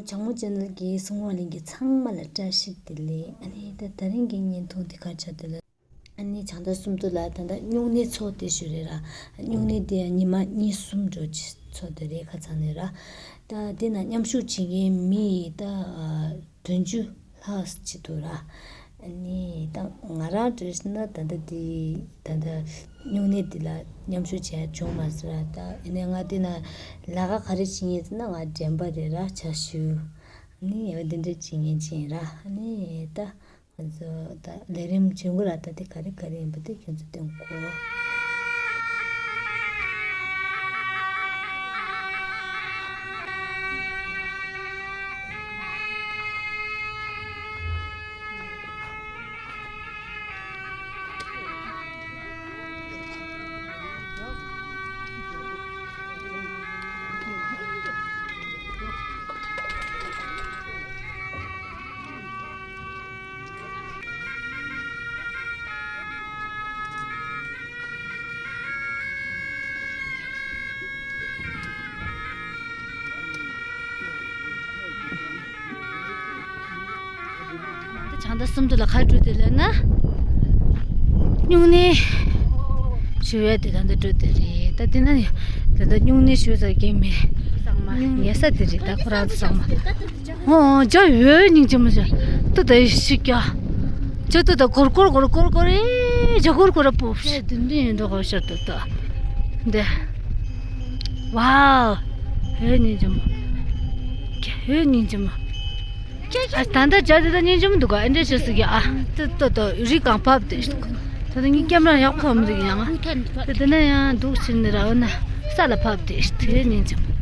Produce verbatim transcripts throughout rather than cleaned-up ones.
བྱང་མོ་ཅན་ནལ་གྱི་གསུང་བ་ལེན་མཁན་ཚང་མ་ལ་བཀྲ་ཤིས་བདེ་ལེགས། ཨ་ནི་ད་ད་རིང་གི་བརྙན་ཐུང་དེ་ག་རེ་ཆགས་འདུག་ལབ་ན། ཨ་ནི་བྱང་ཟླ་གསུམ་དུ་ལ་ད་ལྟ་སྨྱུང་གནས་ཚོགས་དེ་ཞུ་རེད་ར། སྨྱུང་གནས་དེ་ཉི་མ་གཉིས་གསུམ་འགྲོ་ཅིག་ཚོགས་དེ་རེད། ཁ་སང་ནས་ར། ད་དེ་ན་མཉམ་ཞུགས་བྱེད་མཁན་མི་ད་བདུན་ཅུ་ལྷག་ཅིག་འདུག་ར། ཨ་ནི་ད་ང་རང་འདྲ་ན་ད་ལྟ་དེ་ད་ལྟ་སྨྱུང་གནས་དེ་ལ་མཉམ་ཞུགས་བྱས་བྱུང་མ་སོང་ར། ད་ཡིན་ནའི་ང་དེ་ན་ལས་ཀ་ག་རེ་བྱེད་མཁན་ཟེར་ན། ང་འདྲེན་པ་རེད་ར། ཇ་ཞུ། ཨ་ནི་འོ་དེ་འདྲ་བྱེད་མཁན་ཅིག་ཡིན་ར། ཨ་ནི་ད་ང་ཚོ་ད་ལས་རིམ་བྱུང་གི་ར། ད་དེ་ག་རེ་ག་རེ་ཡིན་པ་དེ་ཁྱོད་ཚོ་སྟོན་གོ། ད་བྱང་ཟླ་གསུམ་དུ་ལ་ག་རེ་འགྲོ་དེ་ལབ་ན། སྨྱུང་གནས་ཞུ་ཡ་དེ་ད་ལྟ་འགྲོ་དེ་རེད། ད་དེ་ན་ད་ལྟ་སྨྱུང་གནས་ཞུ་ས་གང་མེད། ཉལ་ས་དེ་རེད། ད་ཁོ་རང་ཚོ་ཚང་མ། ཨོ་ཇ་ཡོད་སྙིང་རྗེ་མོ་ཇ། ཏུ་ད་ཤི་ཀྱ། ཇ་ཏུ་ད་གོར་གོར་གོར་གོར་གོར་ཨེ་ཇ་གོར་གོར་པོ། ཇ་དུན་དུན་ཡིན་འགྲོ་གོ་ཤར་ཏུ་ད། འདི། ཝའོ། ཧེ་སྙིང་རྗེ་མོ། ཧེ་སྙིང་རྗེ་མོ། ཨ་ད་ལྟ་ཇ་དེ་ད་སྙིང་རྗེ་མོ་འདུག་ག་ཨེ་འདྲ་ཞིག་ཟིག་གི་ཨ། ཏུ་ཏུ་ཏུ་རི་གང་བབས་དེ་ཞིག་འདུག་ད་ལྟ་ངའི་ཀེམ་ར་ཡག་ཁོམ་རིག་ཡང་ཨ། ད་དེ་ན་ཡང་འདུག་ཕྱིན་ནི་ར། འོ་ན་ས་ལ་བབས་དེ་ཞིག་དེ་སྙིང་རྗེ་མོ།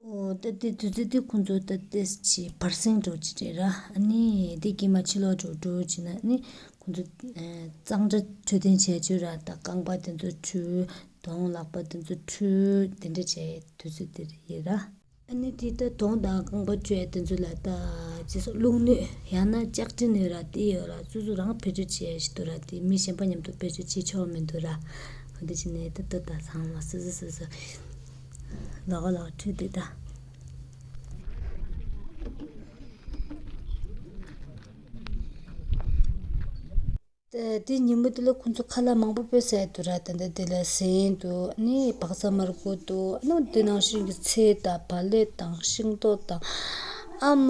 ཨོ། ད་དེ་དུས་ཚོད་དེ་ཁོང་ཚོ་ད་ཏེས་ཆེ་བར་སེང་འགྲོ་གི་རེད་ར། ཨ་ནི་དེ་གི་མ་ཕྱི་ལོགས་འགྲོ་འགྲོ་བྱས་ན་ཨ་ནི་ཁོང་ཚོ་ཨེ་གཙང་སྦྲ་འཕྲོད་བསྟེན་བྱས་བྱོས་ར། ད་རྐང་པ་དེ་ཚོ་འཁྲུད། གདོང་ལག་པ་དེ་ཚོ་འཁྲུད། དེ་འདྲ་བྱས་དུས་ཚོད་དེ་རེད་ར། ཨ་ནི་དེ་ད་གདོང་དང་རྐང་པ་འཁྲུད་ཡ་དེ་ཚོ་ལ་ད་ཅི་སོ་རླུང་སྣོད་ཡང་ན་ལྕགས་སྤྲིན་སྣོད་ར་དེ་ཡོད་ར། སོ་སོ་རང་བེད་སྤྱོད་བྱེད་ཡ་ཞིག་འདུག་ར། དེ་མི་གཞན་པ་མཉམ་དུ་བེད་སྤྱོད་བྱེད་ཆོག་མི་འདུག་ར། འོ་དེ་བྱས་ནས་ད་ད་ད་ཚང་མ་སོ་སོ་སོ་སོ་ལོག་ལོག་འཁྲུད་དེ་ད། ད་དེ་ཉིན་མོ་དེ་ལ་ཁོང་ཚོ་ཁ་ལག་མང་པོ་སྤྲད་ཡ་འདུག་ར། ད་ལྟ་དེ་ལ་ཟན་འདུག་ཨ་ནི་སྦག་ས་མར་ཁུ་འདུག་ཨ་ནི་དེ་ནང་བཞིན་གྱི་ཚལ་དང་བག་ལེབ་དང་ཤིང་ཏོག་དང་ ཨ་མ་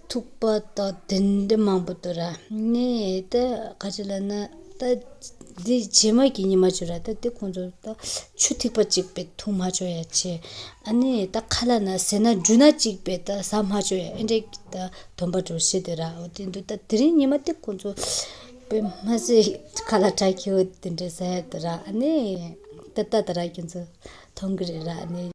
ཐུག་པ་དང་དེ་འདྲ་མང་པོ་འདུག་ར། ནི་ད་ག་ཅི་ལབ་ན་ད་འདི་རྗེས་མ་གི་ཉི་མ་ཅིག་ར། ད་འདི་ཁོང་ཚོ་ད་ཆུ་ཐིགས་པ་གཅིག་པའི་འཐུང་མ་བཅུག་ཡ་བྱས། ཨ་ནི་ད་ཁ་ལག་ན་ཟས་སྣ་འབྲུ་སྣ་གཅིག་པའི་ད་ཟ་མ་བཅུག་ཡ་ཨེ་འདྲས་ཀྱི་ད་སྡོམ་པ་འདྲ་བོ་བཞེས་བསྡད་ར། འོ་དེ་འདུག་ད་དེ་རིང་ཉི་མ་དེ་ཁོང་ཚོ་དཔེ་མ་སྲིད་ཁ་ལག་དྲག་ཁྱེའུ་དེ་འདྲས་ཟ་ཡ་འདུག་ར། ཨ་ནི་ད་ལྟ་ད་ར་ཁྱེད་ཚོ་མཐོང་གི་རེད་ར། ཨ་ནི།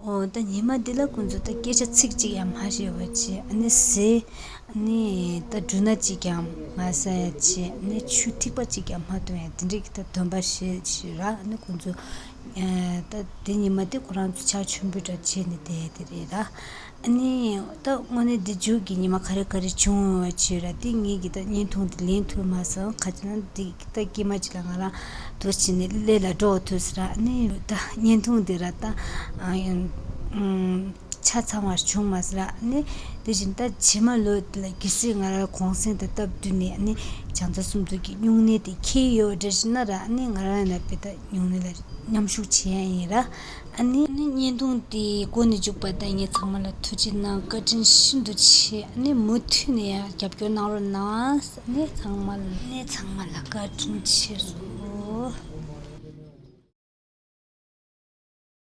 ཨོ་ད་ཉི་མ་འདི་ལ་ཁོང་ཚོ་ད་སྐད་ཆ་ཚིག་གཅིག་ཡང་མ་བཤད་པ་བྱས། ཨ་ནི་ཟས། ཨ་ནི་ད་འབྲུ་སྣ་གཅིག་ཀྱང་མ་ཟ་ཡ་བྱས། ཨ་ནི་ཆུ་ཐིགས་པ་གཅིག་ཀྱང་མ་འཐུང་ཡ་དེ་འདྲའི་གི་ད་སྡོམ་པ་བཞེས་བཞེས་ར། ཨ་ནི་ཁོང་ཚོ་ཨ་ད་དེ་ཉི་མ་དེ་ཁོ་རང་ཚོ་ཕྱག་མཆོད་འབུལ་འདྲ་བྱས་ནས་བསྡད་དེ་རེད་ར། ཨ་ནི་ད་དངོས་གནས་འདི་མཇུག་གི་ཉི་མ་ག་རེ་ག་རེ་བྱུང་བ་བྱས་ར། དེ་ངེད་ཀྱི་ད་བརྙན་ཐུང་དེ་ལེན་ཐུབ་མ་སོང་། ག་ཅི་ན་འདི་ད་སྐྱེས་མ་གཅིག་ལ་ང་རང་དུ་ཕྱིན་ནས་ལས་ལ་འགྲོ་ཐུབ་ཟེར་ར། ཨ་ནི་ད་བརྙན་ཐུང་འདི་ར་ད་ཨ་ཡང་ཨ་ཆ་ཚང་བར་བྱུང་མ་ཟེར་ར། ཨ་ནི་དེ་བཞིན་ད་རྗེས་མ་ལོ་དེ་ལ་གལ་སྲིད་ང་རང་གུང་སེང་དེ་སྟབས་བསྟུན་ནས་ཨ་ནི་བྱང་ཐང་སུམ་མདོ་གི་སྨྱུང་གནས་དེ་འཁེལ་ཡོད་འདྲ་ཞིག་ན་ར། ཨ་ནི་ང་རང་ལ་དཔེ་ད་སྨྱུང་གནས་ལ་མཉམ་ཞུགས་བྱེད་ཡ་ཡིན་ར། ཨ་ ཨ་ནི་ཨ་ནི་བརྙན་ཐུང་འདི་འགོ་ནས་མཇུག་བར་དང་ངས་ཚང་མ་ལ་ཐུགས་རྗེ་གནང་། བཀའ་དྲིན་ཤིན་ཏུ་ཆེ། ཨ་ནི་མུ་མཐུད་ནས་ཡང་རྒྱབ་སྐྱོར་གནང་རོགས་གནང་། ཨ་ནི་ཚང་མ་ལ་ཨ་ནི་ཚང་མ་ལ་བཀའ་དྲིན་ཆེ་སོང་།